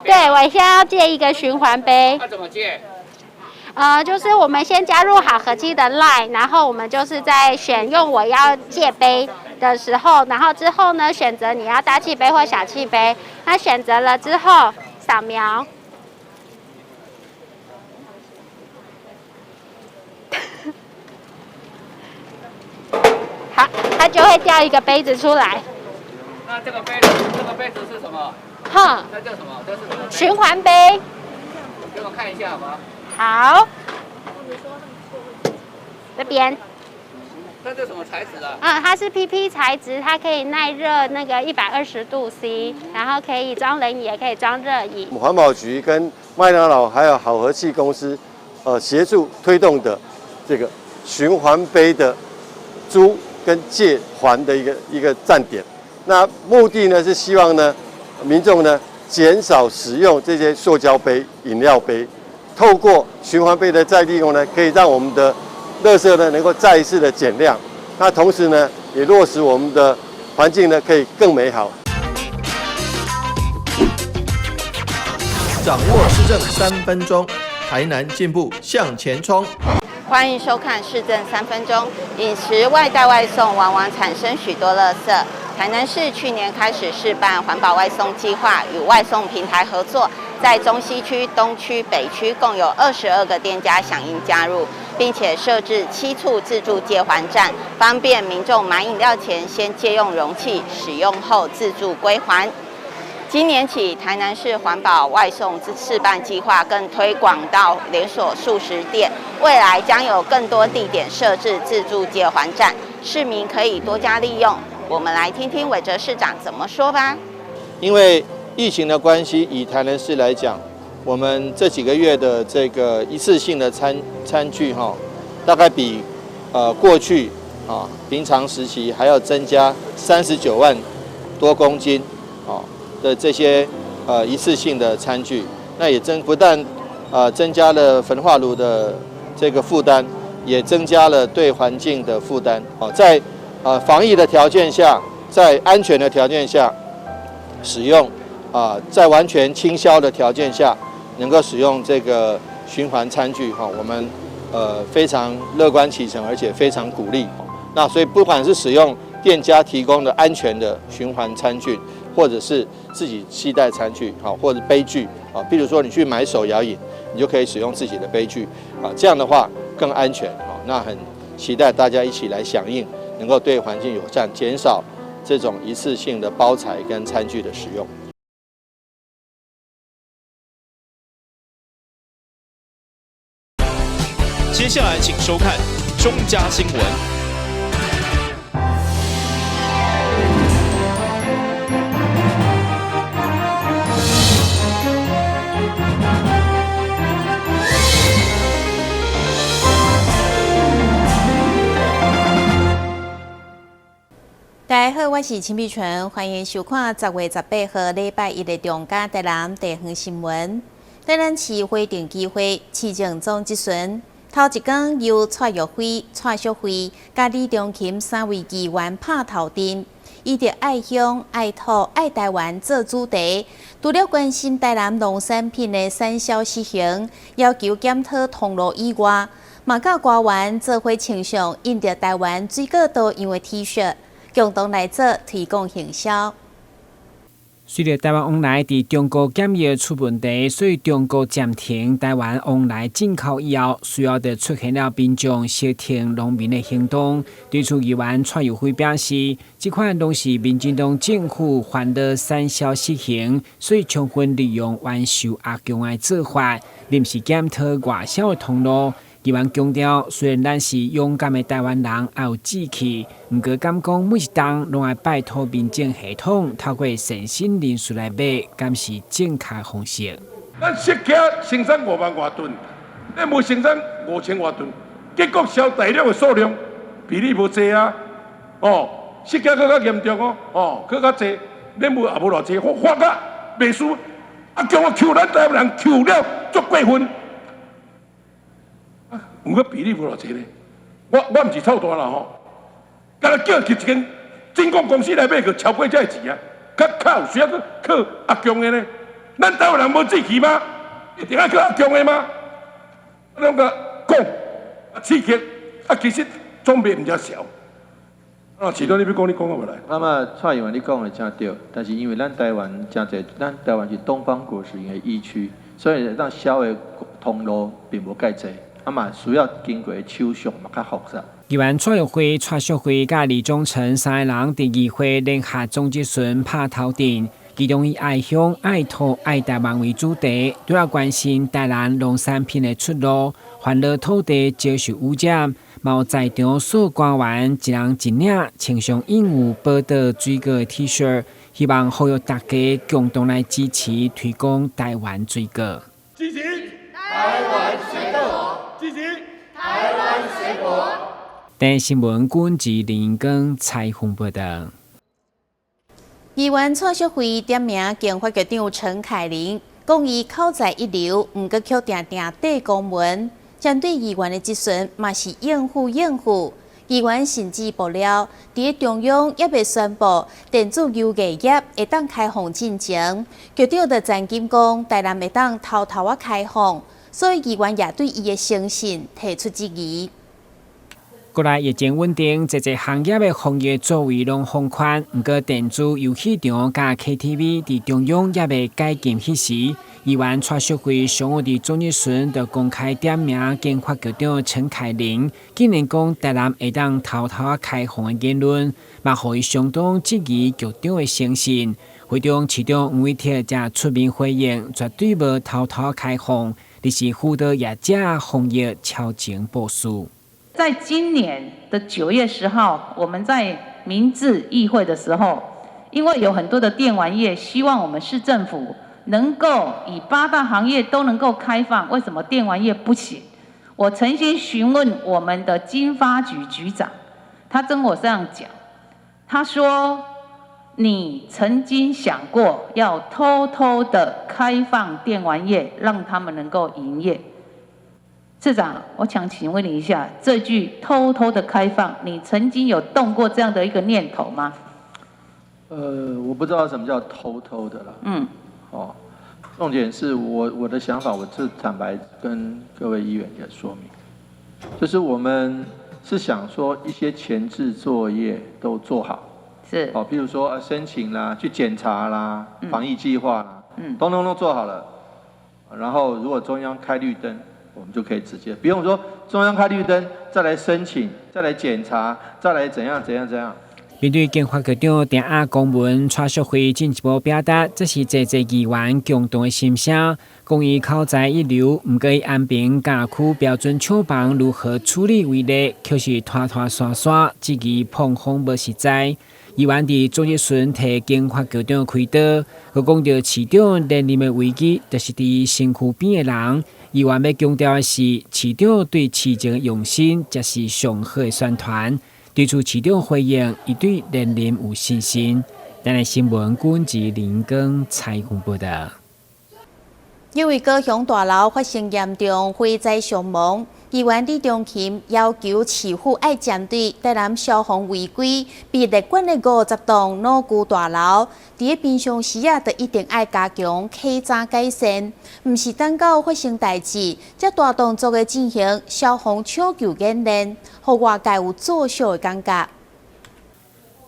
對，我現在要借一個循環杯。那怎麼借？就是我們先加入好和氣的 LINE，然後我們就是在選用我要借杯的時候，然後之後呢，選擇你要大氣杯或小氣杯。那選擇了之後，掃描，好，它就會掉一個杯子出來。那這個杯子，這個杯子是什麼？哼，那叫什麼？這是什麼？循環杯。給我看一下好嗎？好，這邊。這是什麼材質啊？嗯，它是 PP 材質，它可以耐熱那個120度 C，然後可以裝冷飲，也可以裝熱飲。環保局跟麥當勞還有好和氣公司，協助推動的這個循環杯的租跟借還的一個站點。那目的呢是希望呢，民眾呢減少使用這些塑膠杯、飲料杯，透過循環杯的再利用呢，可以讓我們的垃圾呢能夠再一次的減量。那同時呢，也落實我們的環境呢可以更美好。掌握市政3分鐘，台南進步向前衝。歡迎收看市政三分鐘。飲食外帶外送往往產生許多垃圾。台南市去年開始試辦環保外送計劃，與外送平台合作，在中西區、東區、北區共有22個店家響應加入，並且設置7處自助借還站，方便民眾買飲料前先借用容器，使用後自助歸還。今年起，台南市環保外送試辦計劃更推廣到連鎖速食店，未來將有更多地點設置自助借還站，市民可以多加利用。我們來聽聽偉哲市長怎麼說吧。因為疫情的關係，以台南市來講，我們這幾個月的這個一次性的餐具哈，大概比過去啊平常時期還要增加39萬多公斤啊的這些一次性的餐具，那也不但增加了焚化爐的這個負擔，也增加了對環境的負擔。哦，在防疫的條件下，在安全的條件下使用啊，在完全清消的條件下，能夠使用這個循環餐具哈，我們非常樂觀其成，而且非常鼓勵。那所以不管是使用店家提供的安全的循環餐具，或者是自己攜帶餐具，好，或者杯具啊，比如說你去買手搖飲，你就可以使用自己的杯具啊，這樣的話更安全啊。那很期待大家一起來響應，能夠對環境友善，減少這種一次性的包材跟餐具的使用。接下來請收看中嘉新聞。大家好，我是秦碧純，歡迎收看10月18號禮拜一的中嘉台南地方新聞。台南市花燈集會市政總質詢，頭一工由蔡玉輝、蔡淑慧佮李中琴三位議員拍頭陣，以著愛鄉、愛土、愛台灣做主題，除了關心台南農產品的產銷失衡，要求檢討通路以外，嘛佮官員做伙穿上印著台灣水果圖樣的 T 恤，共同來做推廣行銷。隨著台灣往來佇中國檢疫出問題，所以中國暫停台灣往來進口以後，隨後就出現了民眾截停農民的行動。對此，議員蔡祐輝表示，這款攏是民進黨政府煩惱產銷失衡，所以充分利用冤仇阿共的做法，臨時檢討外銷的通路。議員強調，雖然咱是勇敢的台灣人，也有志氣，毋過敢講每一冬攏愛拜託民政系統透過善心人士來買，敢是正確方式？咱釋茄生產5萬外噸，咱無生產5000外噸，結果銷大陸的數量比例無濟啊！哦，釋茄閣較嚴重哦，哦，閣較濟，咱無也無偌濟，發發甲袂輸，啊，叫我扣咱台灣人扣了足過分。毋過比例無偌濟咧，我毋是臭大啦吼，敢若叫一間精工公司來買，閣超過這个錢啊，較較有需要閣靠阿共的呢？咱台灣人無志氣嗎？一定愛閣較強的嗎？攏共講啊刺激啊，其實裝備毋才少。啊，市長你欲講，你講啊無來？我感覺蔡議員你講的誠對，但是因為咱台灣誠濟，咱台灣是東方果實園的疫區，所以當銷的通路並無蓋濟，啊嘛需要經過手續嘛較複雜。議員蔡玉輝、蔡淑慧佮李宗成三个人佇議會聯合總質詢拍頭陣，其中以愛鄉、愛土、愛台灣為主題，主要關心台南農產品的出路、煩惱土地遭受污染，嘛有在場所官員一人一領穿上印有寶島水果的 T 恤，希望呼籲大家共同來支持推廣台灣水果。支持台灣水果，支持台灣水果。台視新聞軍志林光采訪報道。議員蔡淑慧點名經發局長陳凱琳，講伊口才一流，毋過卻定定綴公文，針對議員的質詢嘛是應付應付。議員甚至爆料，佇中央猶未宣布電子遊藝業會當開放進前，局長就曾經講台南會當偷偷仔開放，所以議員也對伊的誠信提出質疑。國內疫情穩定，濟濟行業的防疫作為攏放寬。毋過電子遊戲場佮 KTV 佇中央猶未解禁彼時，議員蔡淑慧上午佇總質詢就公開點名經發局長陳凱琳，竟然講台南會當偷偷開放的言論，嘛予伊相當質疑局長的誠信。會中市長黃偉哲才出面回應，絕對無偷偷開放，而是輔導業者防疫超前部署。在今年的9月10號，我們在明治議會的時候，因為有很多的電玩業希望我們市政府能夠以八大行業都能夠開放，為什麼電玩業不行？我曾經詢問我們的經發局局長，他跟我這樣講，他說：你曾經想過要偷偷的開放電玩業，讓他們能夠營業？市長，我想請問你一下，這句偷偷的開放，你曾經有動過這樣的一個念頭嗎？我不知道什麼叫偷偷的啦。哦，重點是我的想法，我是坦白跟各位議員也說明，就是我們是想說一些前置作業都做好，哦，譬如說申請啦、去檢查啦、防疫計劃啦，通通都做好了，然後如果中央開綠燈，我們就可以直接不用說中央開綠燈，再來申請，再來檢查，再來怎樣怎樣怎樣。面對經發局長定押公文，蔡淑慧進一步表達，這是濟濟議員共同的心聲。講伊口才一流，毋過伊安平監區標準廠房如何處理為例，卻是拖拖沙沙，質疑膨風無實在。議員佇總質詢提經發局長開刀，閣講著市長連任的危機，就是佇身軀邊的人。議員欲強調的是，市長對市政的用心，才是上好的宣傳。對此市長回應，伊對連任有信心。台視新聞軍志林光採訪報道。因為高雄大樓發生嚴重火災傷亡，議員李中琴要求市府愛針對台南消防違規被列管的50棟老舊大樓，佇咧平常時啊，就一定愛加強稽查改善，毋是等到發生代誌，才大動作的進行消防搶救演練，予外界有作秀的感覺。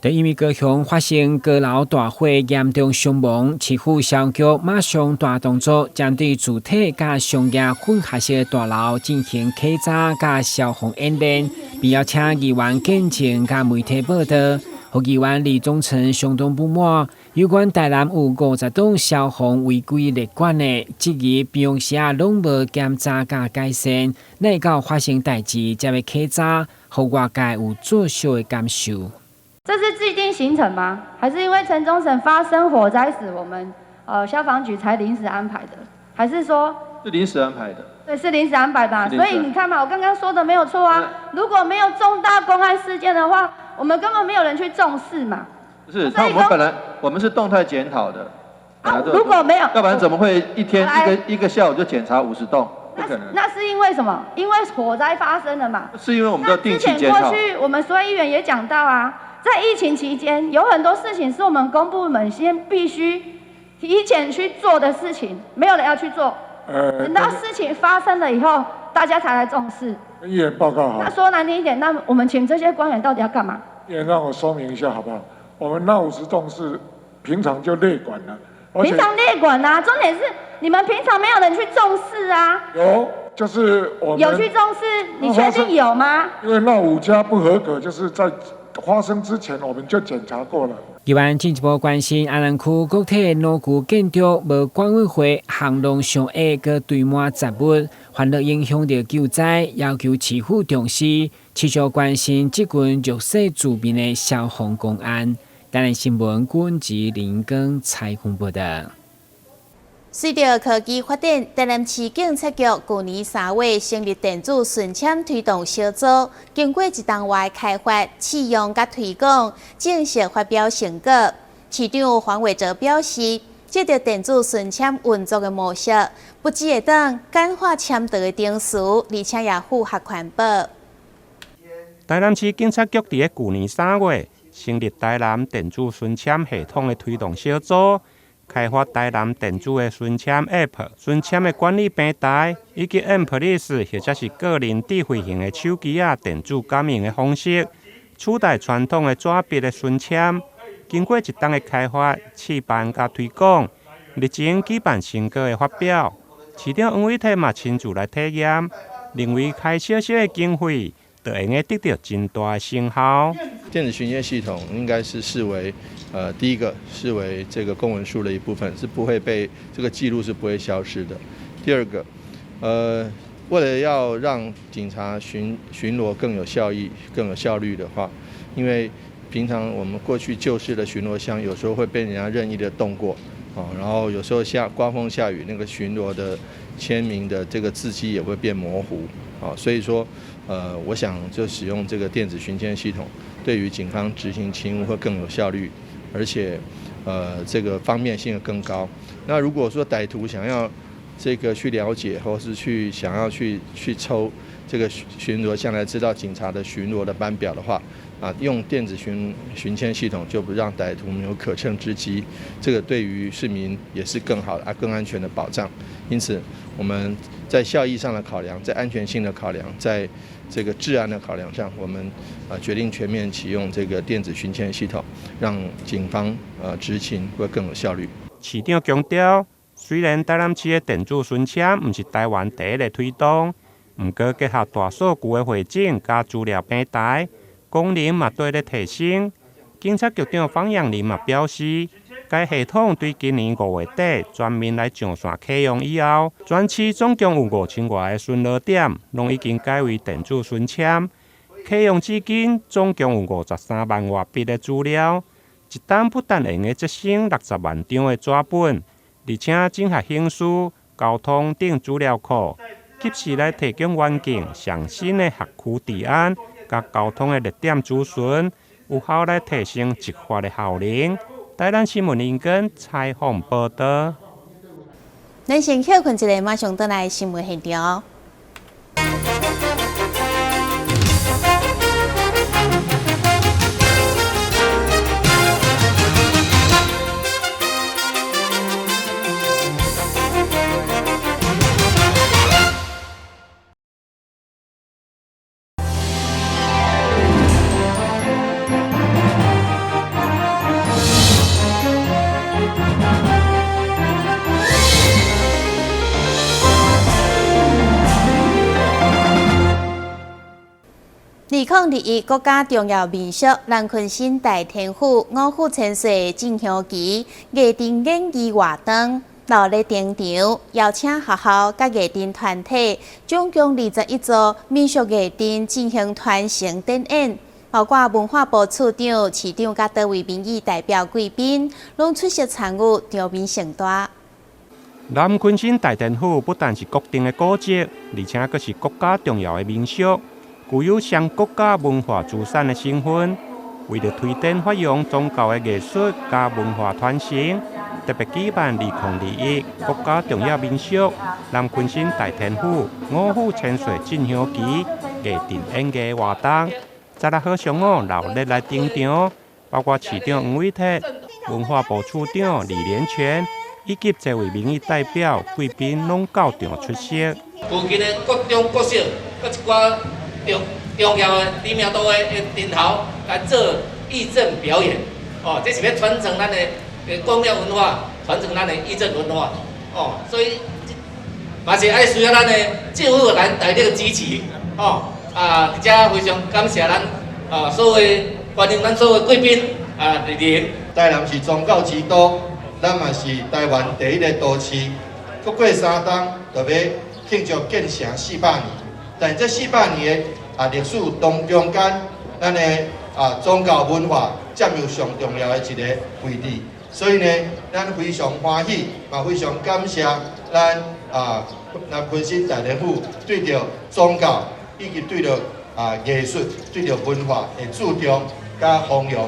就因為高雄發生高樓大火嚴重傷亡，市府消防局馬上大動作，針對住宅佮商業混合式大樓進行稽查佮消防演練，並邀請議員見證佮媒體報道。予議員李宗成相當不滿，有關台南有50棟消防違規列管的，質疑平常時啊攏無檢查佮改善，哪會到發生代誌才欲稽查，予外界有作秀的感受。這是既定行程嗎？還是因為城中城發生火災時，我們消防局才臨時安排的？還是說是臨時安排的？對，是臨時安排的。所以你看嘛，我剛剛說的沒有錯啊。如果沒有重大公安事件的話，我們根本沒有人去重視嘛。不是，他我們本來我們是動態檢討的。啊，如果沒有，要不然怎麼會一天一個下午就檢查50棟？不可能。那是因為什麼？因為火災發生了嘛。是因為我們都定期檢討。之前過去我們所有議員也講到啊。在疫情期間，有很多事情是我們公部門先必須提前去做的事情，沒有人要去做。等到事情發生了以後，大家才來重視。議員報告好。那說難聽一點，那我們請這些官員到底要幹嘛？議員讓我說明一下好不好？我們那50棟是平常就列管了。平常列管啊，重點是你們平常沒有人去重視啊。有，就是我們有去重視，你確定有嗎？因為那5家不合格，就是在發生之前我們就檢查過了。議員進一步關心阿蘭區國體農具建築無管委會巷弄上下閣堆滿雜物，煩惱影響著救災，要求市府重視，持續關心這群弱勢住民的消防公安。台南新聞郭吉林根采訪報道。隨著科技發展，台南市警察局去年3月成立電子巡簽推動小組，經過一冬外開發、試用佮推廣，正式發表成果。市長黃偉哲表示，這個電子巡簽運作的模式，不只會當簡化簽到的程序，而且也符合環保。台南市警察局佇咧舊年3月成立台南電子巡簽系統的推動小組。開發台南電子的巡簽 App、巡簽的管理平台，以及 M Plus 或者是個人智慧型的手機仔電子感應的方式，取代傳統的紙筆的巡簽。經過一冬的開發、試辦佮推廣，日前舉辦成果的發表，市長黃偉哲嘛親自來體驗，認為開小小的經費，就會用得得到真大的成效。電子巡簽系統應該是視為，第一個視為這個公文書的一部分，是不會被這個記錄是不會消失的。第二個，為了要讓警察巡邏更有效益、更有效率的話，因為平常我們過去舊式的巡邏箱有時候會被人家任意的動過，然後有時候刮風下雨，那個巡邏的簽名的這個字跡也會變模糊，所以說，我想就使用這個電子巡簽系統，對於警方執行勤務會更有效率，而且，這個方便性更高。那如果說歹徒想要這個去了解，或是去想要去抽這個巡邏箱來知道警察的巡邏的班表的話，用電子巡簽系統就不讓歹徒沒有可乘之機，這個對於市民也是更好的、更安全的保障。因此，我們在效益上的考量，在安全性的考量，在這個治安的考量上，我們決定全面啟用這個電子巡簽系統，讓警方執勤會更有效率。市長強調，雖然台南市的電子巡簽毋是台灣第一个推動，毋過結合大數據的匯整佮資料平台，功能嘛綴咧提升。警察局長方陽林嘛表示，該系統對今年5月底全面來上線啟用以後，全市總共有5000外个巡邏點，攏已經改為電子巡簽。啟用至今，總共有53萬外筆的資料，一冬不但會用節省60萬張的紙本，而且整合刑事、交通等資料庫，及時來提供環境上新的轄區治安佮交通的熱點資訊，有效來提升執法的效能。台南新聞林根採訪報道。咱先歇睏一下，馬上轉來新聞現場。2021國家重要民俗南鯤鯓大天府五虎千歲進香旗藝陣演藝活動，鬧熱登場，邀請學校佮藝陣團體，總共21組民俗藝陣進行傳承展演，包括文化部處長、市長佮多位民意代表貴賓，攏出席參與，場面盛大。南鯤鯓大天府不但是國定的古蹟，而且閣是國家重要的民俗。具有雙國家文化資產的身份，為著推展發揚宗教的藝術佮文化傳承，特別舉辦2021國家重要民俗南鯤鯓大天府五虎千歲進香旗藝陣演藝活動。16號上午鬧熱來登場，包括市長黃偉哲、文化部處長李連全、以及這位民意代表、貴賓攏到場出席。附近的國中、國小，閣一寡重重要的知名度的陣頭來做義陣表演，哦，這是欲傳承咱的宮廟文化，傳承咱的義陣文化，哦，所以嘛是愛需要咱的政府來大力支持，哦，啊，佇遮非常感謝咱啊所有歡迎咱所有貴賓啊蒞臨。台南是宗教之都，咱嘛是台灣第一个都市。閣過三冬就欲慶祝建城400年，但這四百年的歷史當中間，咱的宗教文化佔有上重要的一个位置。所以呢，咱非常歡喜，嘛非常感謝咱南鯤鯓大天府對著宗教以及對著藝術、對著文化的注重。佮弘揚，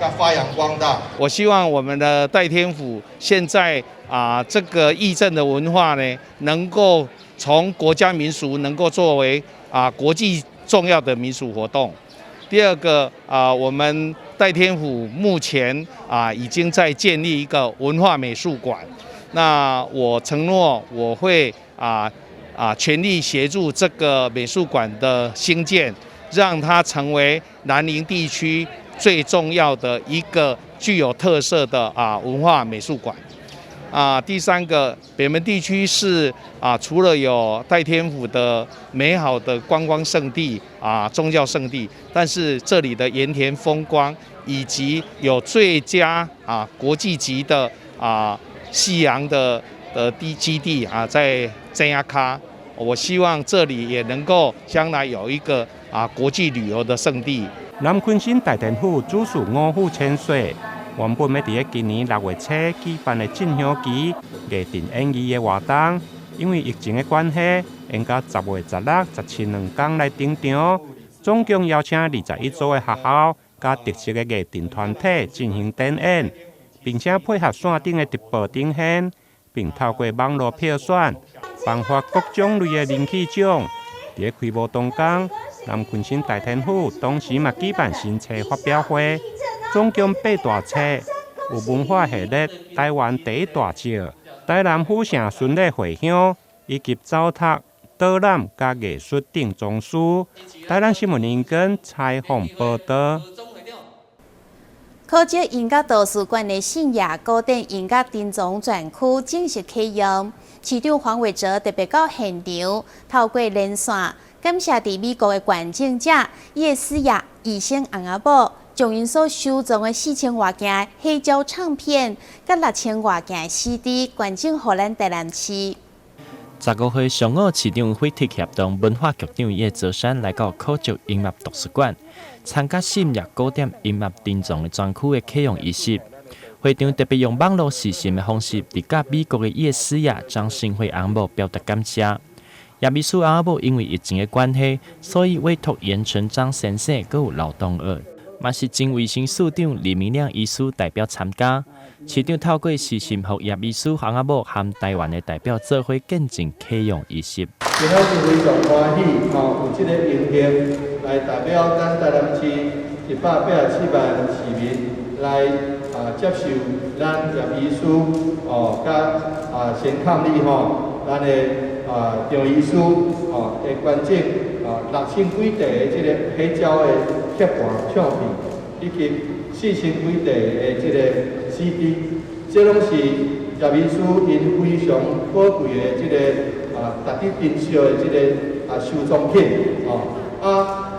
佮發揚光大。我希望我們的代天府現在這個義陣的文化呢，能夠從國家民俗能夠作為國際重要的民俗活動。第二個我們代天府目前已經在建立一個文化美術館。那我承諾我會全力協助這個美術館的興建，讓它成為南寧地區最重要的一個具有特色的文化美術館。第三個，北門地區是除了有代天府的美好的觀光勝地宗教勝地，但是這裡的鹽田風光以及有最佳國際級的夕陽的地基地在井仔跤，我希望這裡也能夠將來有一個國際旅遊的勝地。南鯤鯓大天府主事五虎千歲，原本欲佇咧今年6月初舉辦的進香旗藝陣演藝的活動，因為疫情的關係，延到10月16、17兩工來登場。總共邀請21組的學校佮特色的藝陣團體進行展演，並且配合線頂的直播呈現，並透過網路票選，頒發各種類的人氣獎。佇咧開幕當工，南鯤鯓大天府同時嘛舉辦新冊發表會，總共八大冊，有文化系列台灣第一大石、台南府城巡禮回鄉，以及走讀導覽佮藝術等叢書。台南新聞林根採訪報導。考石音樂圖書館的信雅古典音樂珍藏專區正式啟用，市長黃偉哲特別到現場，透過連線感謝佇美國的捐贈者葉思雅醫生翁仔某，將𪜶所收藏的4000外件黑膠唱片，佮6000外件 CD 捐贈予咱台南市。15號上午，市長費特協同文化局長葉澤山來到考石音樂圖書館，參加信雅古典音樂珍藏的專區的啟用儀式。會長特別用網路視訊的方式，佇佮美國的葉思雅張新慧翁某表達感謝。葉美書翁仔某因為疫情的關係，所以委託嚴成章先生，閣有劉東學，嘛是前衛生署長李明亮醫師代表參加。市長透過視訊，予葉醫師翁仔某和台灣的代表做伙見證啟用儀式。今仔日非常歡喜，吼，有這个榮幸來代表咱台南市187萬市民來接受咱葉醫師哦，佮先抗力吼，咱的張醫師哦的捐贈6000幾塊的這个黑膠的刻盤唱片，以及4000幾塊的這个 CD，這攏是葉醫師𪜶非常寶貴的這个值得珍惜的這个收藏品哦。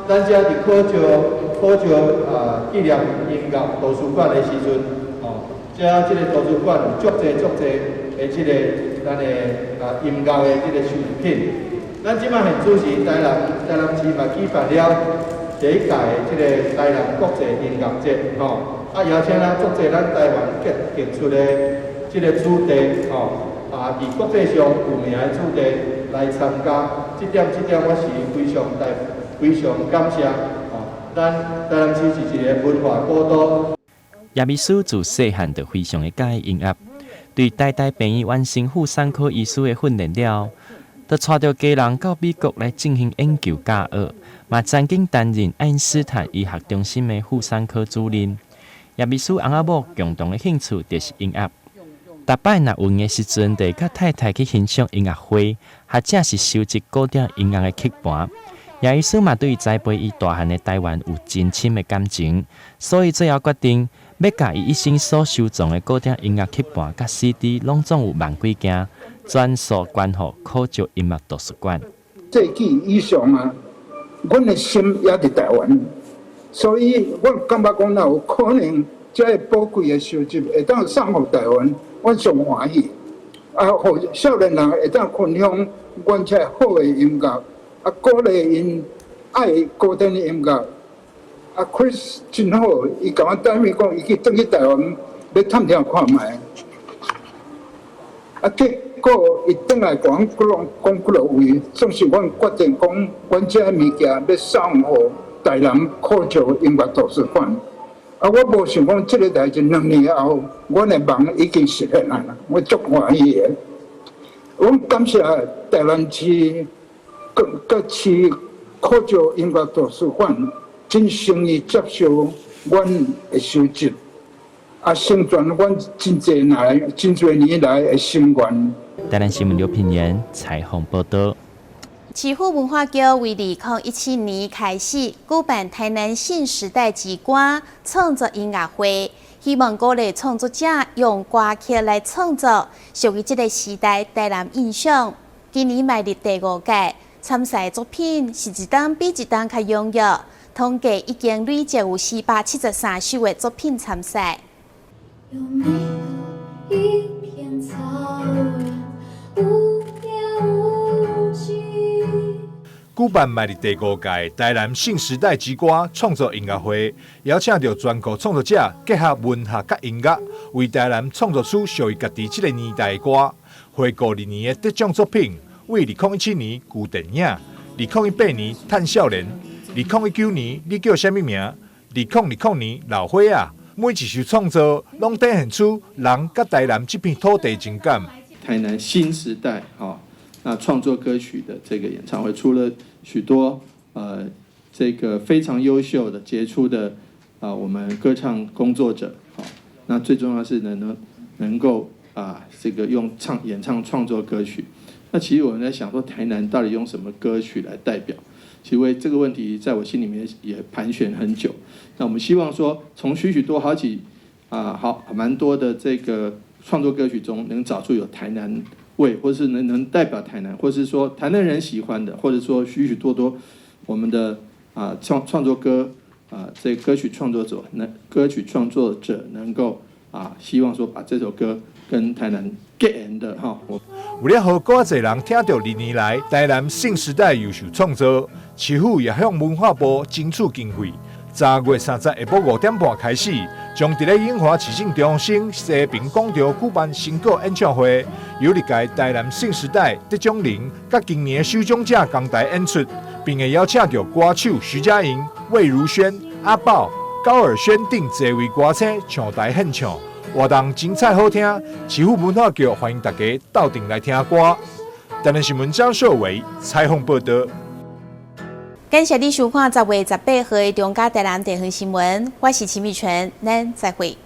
咱遮佇考石紀念音樂圖書館的時陣，哦，遮這个圖書館有足濟足濟的這个咱的音樂的這个收藏品。咱這擺現此時台南市嘛舉辦了第一屆的這个台南國際音樂節，吼，邀請咱足濟咱台灣傑出的這个子弟，吼，佇國際上有名的子弟來參加，這點我是非常大非常感謝，吼，咱台南市是一个文化古都。葉醫師自細漢就非常的佮意音樂，對台大病院完成婦產科醫師的訓練了後，就帶著家人到美國來進行研究教學，嘛曾經擔任愛因斯坦醫學中心的婦產科主任。葉醫師翁仔某共同的興趣就是音樂。逐擺若有閒的時陣，就會佮太太去欣賞音樂會，或者是收集古典音樂的曲盤。葉醫師嘛對栽培伊大漢的台灣有真深的感情，所以最後決定欲共伊一生所收藏的古典音樂曲盤佮 CD，攏總有萬幾件，全數捐予可石音樂圖書館。世紀以上啊，阮的心也佇台灣，所以我感覺講，若有可能，這个寶貴的收集會當送予台灣，阮上歡喜。啊，予少年人會當分享阮這好的音樂，啊，鼓勵𪜶愛古典的音樂。啊，Chris 真好，伊共我答應講，伊去轉去台灣欲探聽看覓。啊，結果伊轉來講幾落講幾落話，總是阮決定講，阮這个物件欲送予台南可石音樂圖書館。啊，我無想講這个代誌2年後，阮的夢已經實現啦，我足歡喜的。阮感謝台南市閣閣市可石音樂圖書館，真誠意接受阮的收集，啊，成全阮真濟來真濟年來的心願。台南新聞劉品言採訪報導。市府文化局為2017年開始舉辦台南新時代之歌創作音樂會，希望鼓勵創作者用歌曲來創作屬於這个時代台南印象。今年邁入第五屆，參賽作品是一冬比一冬較踴躍，統計已經累積有473首的作品參賽。有沒有一片草原，無邊無際？舉辦邁入第五屆台南新時代之歌創作音樂會，邀請著全國創作者結合文學佮音樂，為台南創作出屬於家己這个年代的歌。回顧歷年的得獎作品，為2017年舊電影，2018年嘆少年，2019年你叫啥物名，2020年老歲仔，每一首創作攏展現出人佮台南這片土地情感。台南新時代，哈，那創作歌曲的這個演唱會，除了許多這個非常優秀的傑出的啊，我們歌唱工作者，好，那最重要是能夠啊，這個用唱演唱創作歌曲。那其實我們在想說，台南到底用什麼歌曲來代表？其實為這個問題，在我心裡面也盤旋很久。那我們希望說，從許許多好幾啊，好蠻多的這個創作歌曲中，能找出有台南味，或是能代表台南，或是說台南人喜歡的，或者說許許多多我們的啊創作歌啊，這歌曲創作者能歌曲創作者能夠啊，希望說把這首歌跟台南結緣的哈。為了予閣較濟人聽著歷年來台南新時代優秀創作，市府也向文化部爭取經費。10月30下晡5點半開始，將佇咧永華市政中心西平廣場舉辦成果演唱會，由歷屆台南新時代得獎人佮今年的首獎者同台演出，並會邀請著歌手徐佳瑩、魏如萱、阿豹、高爾宣等濟位歌星上台獻唱，活動精彩好聽。市府文化局歡迎大家鬥陣來聽歌。台南新聞張秀偉採訪報導。感謝你收看10月18號的中嘉台南地方新聞，我是秦美純，咱再會。